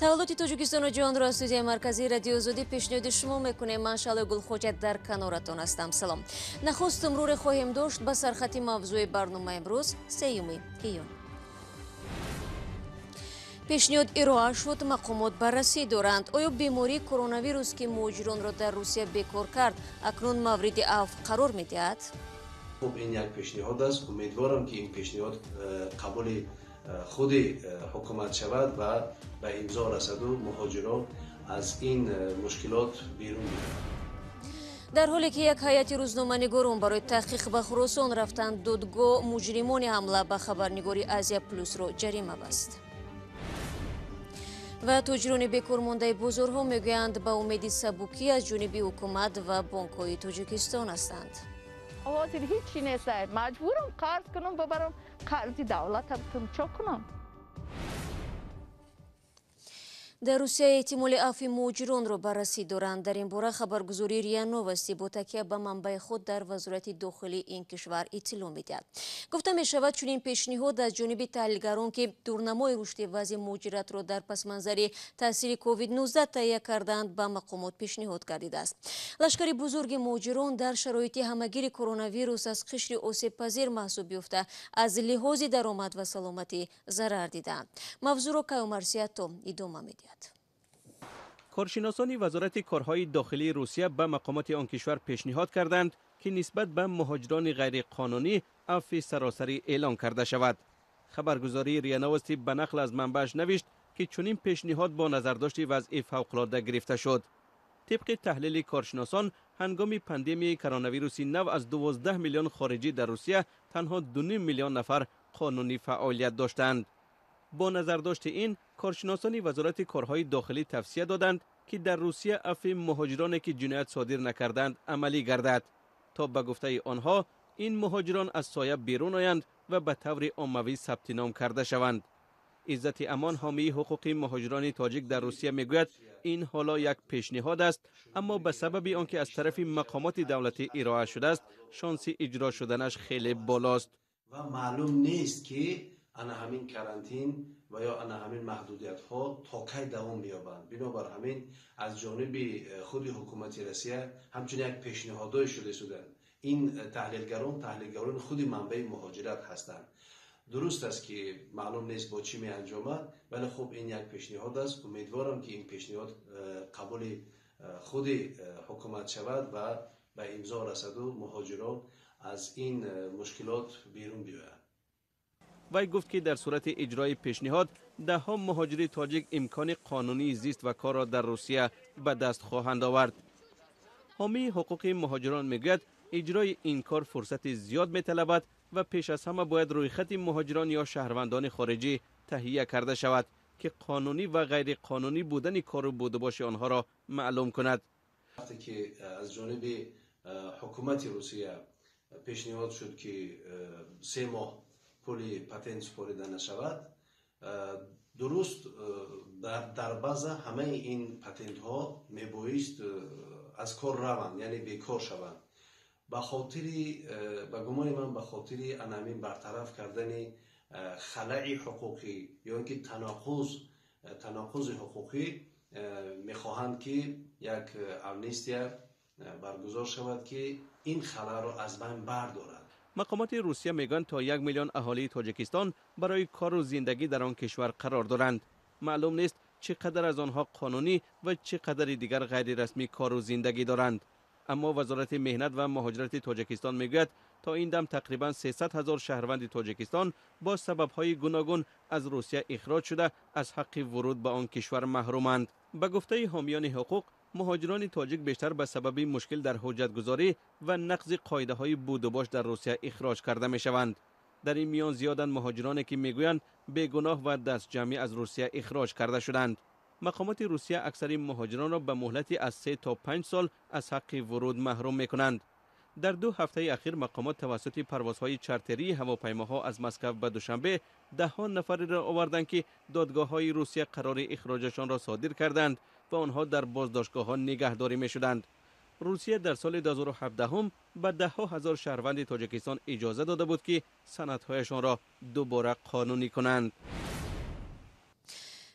Таваллуди Тоҷикистону ҷаҳонро аз студияи марказии Радиои Озодӣ пешниҳоди шумо мекунем. Ман Шаълои Гулхоҷа дар каноратон ҳастам. Салом. Нахуст муруре хоҳем дошт ба сархати мавзӯи барномаи имрӯз, 3 июн. Пешниҳод ироа шуд, мақомот баррасӣ доранд. Оё бемории коронавирус, ки муҳоҷиронро дар Русия бекор кард, акнун мавриди афв қарор медиҳад? Хуб, ин як пешниҳод аст. Умедворам, ки ин пешниҳод қабули худи ҳукумат шавад ва ба имзо расаду муҳоҷирон аз ин мушкилот берун биёянд. Дар ҳоле ки як ҳайати рӯзноманигорон барои таҳқиқ ба Хуросон рафтанд, додгоҳ муҷримони ҳамла ба хабарнигори Азия Плюсро ҷарима баст. Ва тоҷирони бекормондаи бозорҳо мегӯянд, ба умеди сабукӣ аз ҷониби ҳукумат ва бонкҳои Тоҷикистон ҳастанд. Ҳозир ҳичи нест, маҷбурам қарз кунам, бибарам қарзи давлата битам, чо кунам? Дар Русия эҳтимоли афви муҳоҷиронро баррасӣ доранд. Дар ин бора хабаргузории РИА Новости бо такя ба манбаи худ дар вазорати дохилии ин кишвар иттилоъ медиҳад. Гуфта мешавад, чунин пешниҳод аз ҷониби таҳлилгарон, ки дурнамои рушди вазъи муҳоҷиратро дар пасманзари таъсири COVID-19 таҳия карданд, ба мақомот пешниҳод гардидааст. Лашкари бузурги муҳоҷирон дар шароити ҳамагири коронавирус аз қишри осебпазир маҳсуб ёфта, аз лиҳози даромад ва саломатӣ зарар дидаанд. Мавзӯъро Каюмарсиято идома медиҳад. Коршиносони вазорати корҳои дохилии Русия ба мақомоти он кишвар пешниҳод карданд, ки нисбат ба муҳоҷирони ғайриқонунӣ афви саросарӣ эълон карда шавад. Хабаргузории РИА Новости ба нақл аз манбааш навишт, ки чунин пешниҳод бо назардошти вазъи фавқулодда гирифта шуд. Тибқи таҳлили коршиносон, ҳангоми пандемияи коронавируси нав аз 12 миллион хориҷӣ дар Русия танҳо 2,5 миллион нафар қонунӣ фаъолият доштанд. Бо назардошти ин, коршиносони вазорати корҳои дохилӣ тавсия доданд, ки дар Русия афви муҳоҷироне, ки ҷиноят содир накарданд, амалӣ гардад, то ба гуфтаи онҳо ин муҳоҷирон аз соя берун оянд ва ба таври оммавӣ сабти ном карда шаванд. Иззати Амон, ҳомии ҳуқуқи муҳоҷирони тоҷик дар Русия, мегӯяд, ин ҳоло як пешниҳод аст, аммо ба сабаби он ки аз тарафи мақомоти давлатӣ ироа шудааст, шонси иҷро шуданаш хеле болост. Ва маълум нест, ки ана ҳамин карантин ва ё ана ҳамин маҳдудиятҳо то кай давом меёбанд. Бинобар ҳамин, аз ҷониби худи ҳукумати Россия ҳамчун як пешниҳодое шуда истоданд. Ин таҳлилгарон таҳлилгарони худи манбаи муҳоҷират ҳастанд. Дуруст аст, ки маълум нест, бо чӣ меанҷомад, вале хуб, ин як пешниҳод аст. Умедворам, ки ин пешниҳод қабули худи ҳукумат шавад ва ба имзо расаду муҳоҷирон аз ин мушкилот берун биёянд. Вай гуфт, ки дар сурати иҷрои пешниҳод даҳҳо муҳоҷири тоҷик имкони қонунии зист ва корро дар Русия ба даст хоҳанд овард. Ҳомии ҳуқуқи муҳоҷирон мегӯяд, иҷрои ин кор фурсати зиёд металабад ва пеш аз ҳама бояд рӯйхати муҳоҷирон ё шаҳрвандони хориҷӣ таҳия карда шавад, ки қонунӣ ва ғайриқонунӣ будани кору будубоши онҳоро маълум кунад. Вақте ки аз ҷониби ҳукумати Русия пешниҳод шуд, ки 3 моҳ пули патент супорида нашавад, дуруст, дар баъза ҳамаи ин патентҳо мебоист аз кор раванд, яъне бекор шаванд. Ба хотири, ба гумони ман, ба хотири ана ҳамин бартараф кардани халаи ҳуқуқӣ ё ин ки танаққузи ҳуқуқӣ мехоҳанд, ки як амнистия баргузор шавад, ки ин халаъро аз байн бардорад. Мақомоти Русия мегӯянд, то 1 миллион аҳолии Тоҷикистон барои кору зиндагӣ дар он кишвар қарор доранд. Маълум нест, чӣ қадар аз онҳо қонунӣ ва чӣ қадари дигар ғайрирасмӣ кору зиндагӣ доранд. Аммо Вазорати меҳнат ва муҳоҷирати Тоҷикистон мегӯяд, то ин дам тақрибан 300 ҳазор шаҳрванди Тоҷикистон бо сабабҳои гуногун аз Русия ихроҷ шуда, аз ҳаққи вуруд ба он кишвар маҳруманд. Ба гуфтаи ҳомиёни ҳуқуқ, муҳоҷирони тоҷик бештар ба сабаби мушкил дар ҳуҷҷатгузорӣ ва нақзи қоидаҳои будубош дар Русия ихроҷ карда мешаванд. Дар ин миён зиёданд муҳоҷироне, ки мегӯянд, бегуноҳ ва дастҷамъӣ аз Русия ихроҷ карда шуданд. Мақомоти Русия аксари муҳоҷиронро ба муҳлати аз 3 то 5 сол аз ҳаққи вуруд маҳрум мекунанд. Дар 2 ҳафтаи ахир мақомот тавассути парвозҳои чартерии ҳавопаймоҳо аз Москав ба Душанбе даҳҳо нафареро оварданд, ки додгоҳҳои Русия қарори ихроҷашонро содир карданд ва онҳо дар боздоштгоҳҳо нигаҳдорӣ мешуданд. Русия дар соли 2017 ба даҳҳо ҳазор шаҳрванди Тоҷикистон иҷоза дода буд, ки санадҳояшонро дубора қонунӣ кунанд.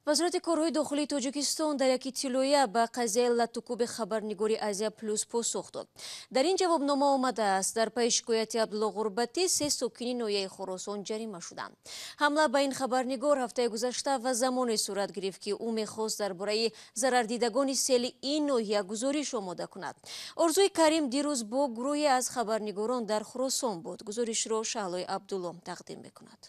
Вазорати корҳои дохилии Тоҷикистон дар як иттилоия ба қазияи латукуби хабарнигори Азия Плюс посух дод. Дар ин ҷавобнома омадааст, дар пайи шикояти Абдулло Ғурбатӣ се сокини ноҳияи Хуросон ҷарима шуданд. Ҳамла ба ин хабарнигор ҳафтаи гузашта ва замоне сурат гирифт, ки ӯ мехост дар бораи зарардидагони сели ин ноҳия гузориш омода кунад. Орзуи Карим дирӯз бо гурӯҳе аз хабарнигорон дар Хуросон буд. Гузоришро Шаҳлои Абдулло тақдим мекунад.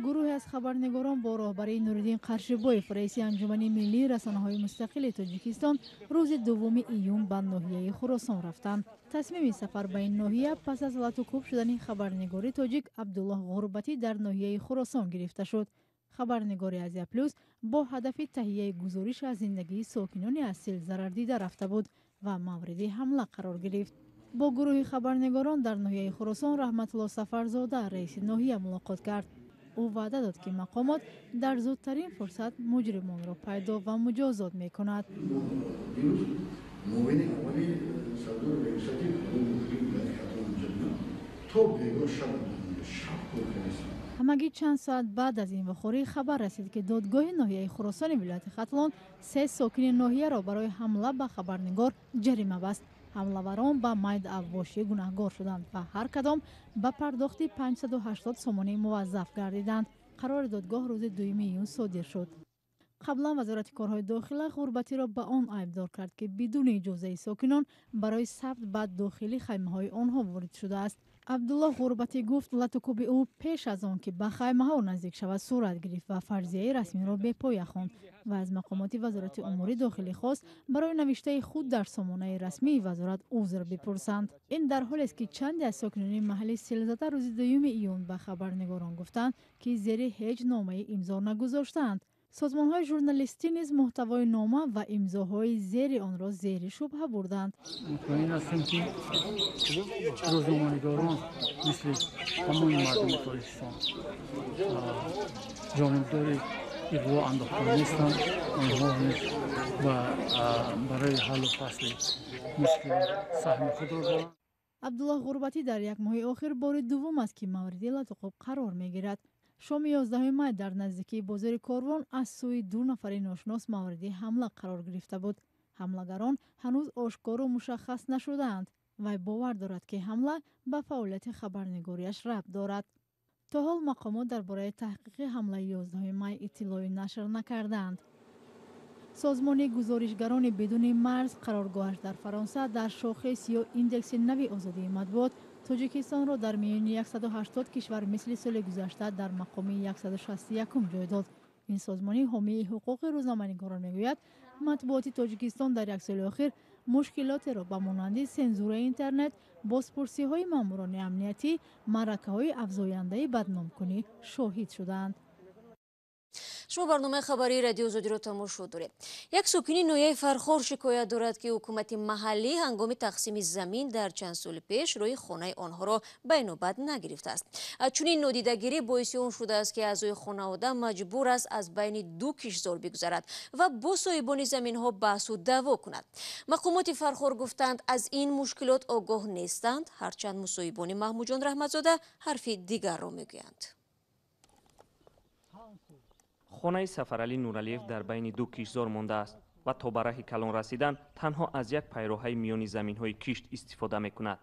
Гурӯҳе аз хабарнигорон бо роҳбарии Нуриддин Қаршибоев, раиси Анҷумани миллии расонаҳои мустақили Тоҷикистон, рӯзи 2 июн ба ноҳияи Хуросон рафтанд. Тасмими сафар ба ин ноҳия пас аз латукӯб шудани хабарнигори тоҷик Абдуллоҳ Ғурбатӣ дар ноҳияи Хуросон гирифта шуд. Хабарнигори Азия Плюс бо ҳадафи таҳияи гузориш аз зиндагии сокинони аз сел зарардида рафта буд ва мавриди ҳамла қарор гирифт. Бо гурӯҳи хабарнигорон дар ноҳияи Хуросон Раҳматулло Сафарзода, раиси ноҳия, мулоқот кард. Ӯ ваъда дод, ки мақомот дар зудтарин фурсат муҷримонро пайдо ва муҷозот мекунад. Муовини аввали сардори раёсати корҳои дохилии то бегоҳ шаб шаб кор кардааст. Ҳамагӣ чанд соат баъд аз ин вохӯрӣ хабар расид, ки додгоҳи ноҳияи Хуросони вилояти Хатлон се сокини ноҳияро барои ҳамла ба хабарнигор ҷарима баст. Ҳамлаварон ба майд авбошӣ гунаҳгор шуданд ва ҳар кадом ба пардохти 580 сомонӣ муваззаф гардиданд. Қарори додгоҳ рӯзи 2 июн содир шуд. Қаблан Вазорати корҳои дохила Ғурбатиро ба он айбдор кард, ки бидуни иҷозаи сокинон барои сабт ба дохили хаймаҳои онҳо ворид шудааст. Абдуллоҳ Ғурбатӣ гуфт, латукӯби ӯ пеш аз он ки ба хаймаҳо наздик шавад сурат гирифт ва фарзияи расмиро бепоя хонд ва аз мақомоти Вазорати умури дохилӣ хост барои навиштаи худ дар сомонаи расмии вазорат узр бипурсанд. Ин дар ҳолест, ки чанде аз сокинони маҳалли селзада рӯзи 2 июн ба хабарнигорон гуфтанд, ки зери ҳеҷ номаи имзо нагузоштаанд. Созмонҳои журналистӣ низ муҳтавои нома ва имзоҳои зери онро зери шубҳа бурданд. Мутмаин ҳастем, ки рӯзноманигорон мисли тамоми мардуми Тоҷикистон ҷонибдори иғво андохтан нестанд. Онҳо низ барои ҳаллу фасли мушкили саҳми худро доранд. Абдуллоҳ Ғурбатӣ дар як моҳи охир бори дуввум аст, ки мавриди латуқуб қарор мегирад. Шоми 11 май дар наздикии бозори Корвон аз сӯи ду нафари ношинос мавриди ҳамла қарор гирифта буд. Ҳамлагарон ҳанӯз ошкору мушаххас нашудаанд. Вай бовар дорад, ки ҳамла ба фаъолияти хабарнигориаш рабт дорад. То ҳол мақомот дар бораи таҳқиқи ҳамлаи 11 май иттилои нашр накардаанд. Созмони гузоришгарони бидуни марз, қароргоҳаш дар Фаронса, дар шохис ё индекси нави озодии матбуот Тоҷикистонро дар миёни 180 кишвар мисли соли гузашта дар мақоми 161 ҷой дод. Ин созмони ҳомии ҳуқуқи рӯзноманигорон мегӯяд, матбуоти Тоҷикистон дар як соли охир мушкилотеро ба монанди сензураи интернет, бозпурсиҳои маъмурони амниятӣ, маъракаҳои афзояндаи бадномкунӣ шоҳид шудаанд. Шумо барномаи хабарии Радио Озодиро тамошо доред. Як сокини ноҳияи Фархор шикоят дорад, ки ҳукумати маҳаллӣ ҳангоми тақсими замин дар чанд соли пеш рӯи хонаи онҳоро ба инобат нагирифтааст. Чунин нодидагирӣ боиси он шудааст, ки аъзои хонавода маҷбур аст аз байни ду киштзор бигузарад ва бо соҳибони заминҳо баҳсу даъво кунад. Мақомоти Фархор гуфтанд, аз ин мушкилот огоҳ нестанд, ҳарчанд мусоҳибони Маҳмудҷон Раҳматзода ҳарфи дигарро мегӯянд. Хонаи Сафаралӣ Нуралиев дар байни ду киштзор мондааст ва то ба раҳи калон расидан танҳо аз як пайроҳаи миёни заминҳои кишт истифода мекунад.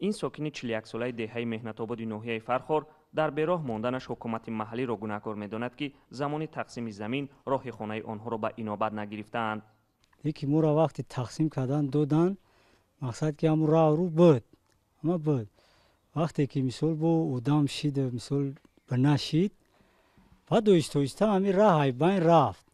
Ин сокини 41-солаи деҳаи Меҳнатободи ноҳияи Фархор дар бероҳ монданаш ҳукумати маҳаллиро гунаҳкор медонад, ки замони тақсими замин роҳи хонаи онҳоро ба инобат нагирифтаанд. Ки моро вақти тақсим кардан додан, мақсад ки ҳамун раҳру буд, ҳама буд. Вақте ки мисол бо одам шид, мисол ба нашид, баъд оҳиста-оҳиста ҳамин раҳ айбайн рафт.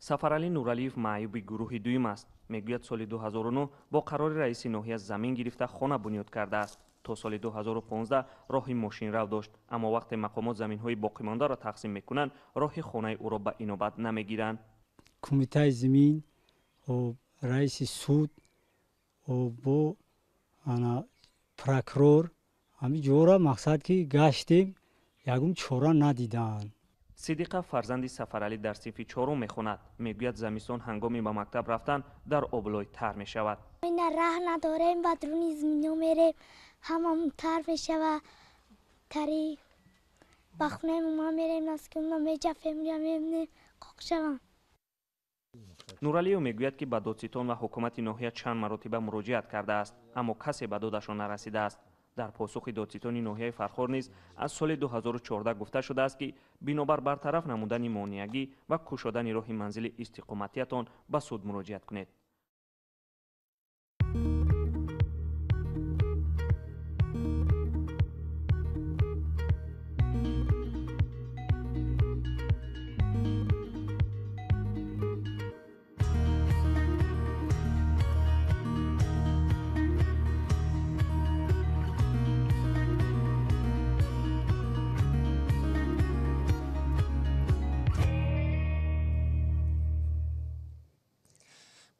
Сафаралӣ Нуралиев маъюби гурӯҳи дуюм аст. Мегӯяд, соли 2009 бо қарори раиси ноҳия замин гирифта хона бунёд кардааст. То соли 2015 роҳи мошинрав дошт, аммо вақте мақомот заминҳои боқимондаро тақсим мекунанд, роҳи хонаи ӯро ба инобат намегиранд. Кумитаи замин, раиси суд, бо прокурор ҳамин ҷора мақсад ки гаштем, ягон чора надиданд. Сидиқа фарзанди Сафаралӣ дар синфи чорум мехонад. Мегӯяд, замистон ҳангоми ба мактаб рафтан дар облой тар мешавад. Ина раҳ надорем, ба дуруни замино мерем, ҳамамон тар мешавад. Тари Ба хонаи мо мерем, наскимона меҷафем, мемнем, қоқ шавам. Нуралиев мегӯяд, ки ба додситон ва ҳукумати ноҳия чанд маротиба муроҷиат кардааст, аммо касе ба додашон нарасидааст. Дар посухи додситони ноҳияи Фархор низ аз соли 2014 гуфта шудааст, ки бинобар бартараф намудани монеагӣ ва кушодани роҳи манзили истиқоматиятон ба суд муроҷиат кунед.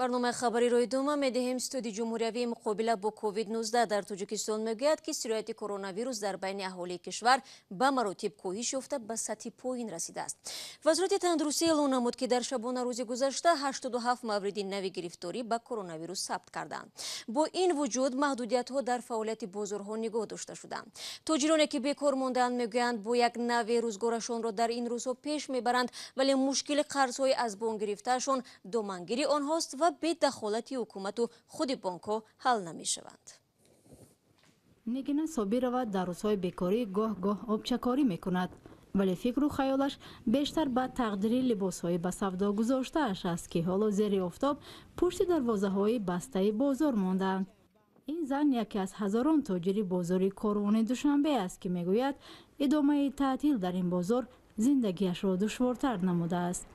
Барномаи хабариро идома медиҳем. Студии ҷумҳуриявии муқобила бо COVID-19 дар Тоҷикистон мегӯяд, ки сирояти коронавирус дар байни аҳолии кишвар ба маротиб коҳиш ёфта ба сатҳи поин расидааст. Вазорати тандурустӣ эълон намуд, ки дар шабонарӯзи гузашта 87 мавриди нави гирифторӣ ба коронавирус сабт карданд. Бо ин вуҷуд маҳдудиятҳо дар фаъолияти бозорҳо нигоҳ дошта шуданд. Тоҷироне, ки бекор мондаанд, мегӯянд, бо як нави рӯзгорашонро дар ин рӯзҳо пеш мебаранд, вале мушкили қарзҳои аз бонк гирифтаашон домангири онҳост ва бе дахолати ҳукумату худи бонкҳо ҳал намешаванд. Нигина Собирова дар рӯзҳои бекорӣ гоҳ-гоҳ обчакорӣ мекунад, вале фикру хаёлаш бештар ба тақдири либосҳои ба савдо гузоштааш аст, ки ҳоло зери офтоб пушти дарвозаҳои бастаи бозор мондаанд. Ин зан яке аз ҳазорон тоҷири бозори Корвони Душанбе аст, ки мегӯяд, идомаи таътил дар ин бозор зиндагиашро душвортар намудааст.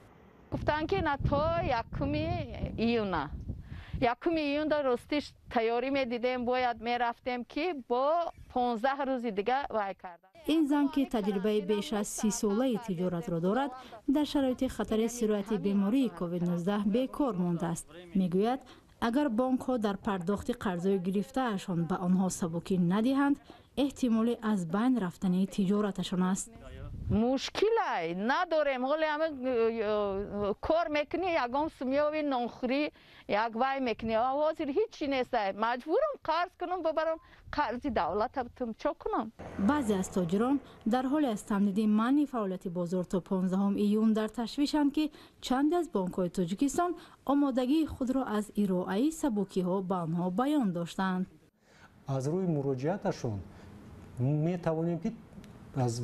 Гуфтанд, ки на то 1 июна. 1 июнда ростиш тайёрӣ медидем, бояд мерафтем, ки бо 15 рӯзи дига вай карда. Ин зан, ки таҷрибаи беш аз 30-солаи тиҷоратро дорад, дар шароити хатари сирояти бемории COVID-19 бекор мондааст. Мегӯяд, агар бонкҳо дар пардохти қарзҳои гирифтаашон ба онҳо сабукӣ надиҳанд, эҳтимоли аз байн рафтани тиҷораташон аст. Мушкилай надорем. Ҳоле ҳама кор мекунӣ, ягон сумёви нонхӯрӣ як вай мекунӣ. Ҳозир ҳичи нестай, маҷбурам қарз кунам, бибарам қарзи давлата битум, чо кунам? Баъзе аз тоҷирон дар ҳоле аз тамдиди манъи фаъолияти бозор то 15 июн дар ташвишанд, ки чанде аз бонкҳои Тоҷикистон омодагии худро аз ироаи сабукиҳо ба онҳо баён доштанд. Аз рӯи муроҷиаташон метавонем, ки аз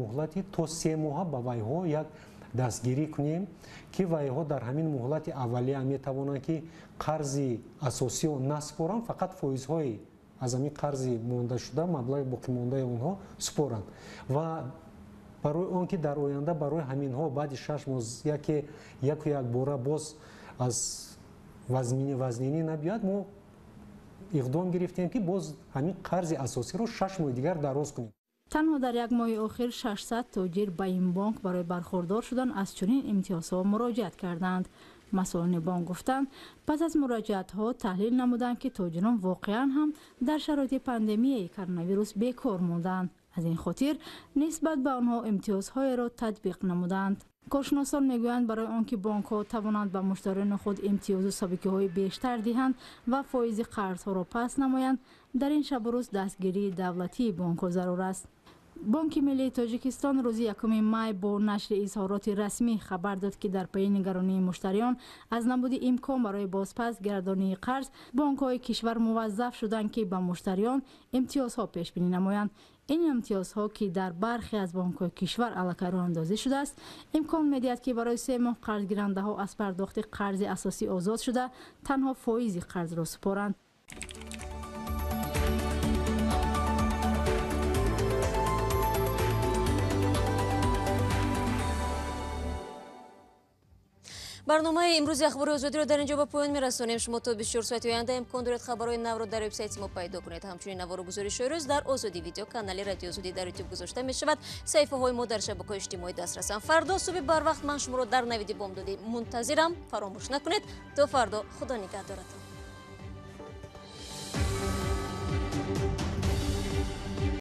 муҳлати то 3 моҳа ба вайҳо як дастгирӣ кунем, ки вайҳо дар ҳамин муҳлати аввалия метавонанд, ки қарзи асосиро насупоранд, фақат фоизҳои аз ҳамин қарзи мондашуда, маблағи боқимондаи онҳо супоранд. Ва барои он ки дар оянда барои ҳаминҳо баъди 6 моҳ яке яку якбора боз аз вазнинӣ набиёяд, мо иқдом гирифтем, ки боз ҳамин қарзи асосиро 6 моҳи дигар дароз кунем. Танҳо дар як моҳи охир 600 тоҷир ба ин бонк барои бархурдор шудан аз чунин имтиёзҳо муроҷиат карданд. Масъулони бонк гуфтанд, пас аз муроҷиатҳо таҳлил намуданд, ки тоҷирон воқеан ҳам дар шароити пандемияи коронавирус бекор монданд, аз ин хотир нисбат ба онҳо имтиёзҳоеро татбиқ намуданд. Коршиносон мегӯянд, барои он ки бонкҳо тавонанд ба муштариёни худ имтиёзу сабукиҳои бештар диҳанд ва фоизи қарзҳоро паст намоянд, дар ин шабу рӯз дастгирии давлатии бонкҳо зарур аст. Бонки миллии Тоҷикистон рӯзи 1 май бо нашри изҳороти расмӣ хабар дод, ки дар пайи нигаронии муштариён аз набуди имкон барои бозпас гардонии қарз, бонкҳои кишвар муваззаф шуданд, ки ба муштариён имтиёзҳо пешбинӣ намоянд. Ин имтиёзҳо, ки дар бархе аз бонкҳои кишвар аллакай роҳандозӣ шудааст, имкон медиҳад, ки барои 3 моҳ қарзгирандаҳо аз пардохти қарзи асосӣ озод шуда, танҳо фоизи қарзро супоранд. Барномаи имрӯзи Ахбори Озодиро дар ин ҷо ба поён мерасонем. Шумо то 24 соати оянда имкон доред хабарҳои навро дар вебсайти мо пайдо кунед. Ҳамчунин навору гузоришҳои рӯз дар Озодӣ Видео, канали Радиои Озодӣ дар Ютуб гузошта мешавад. Саҳифаҳои мо дар шабакаҳои иҷтимоӣ дастрасанд. Фардо субҳи барвақт ман шуморо дар Навиди бомдодӣ мунтазирам. Фаромӯш накунед. То фардо, Худо нигаҳдоратон.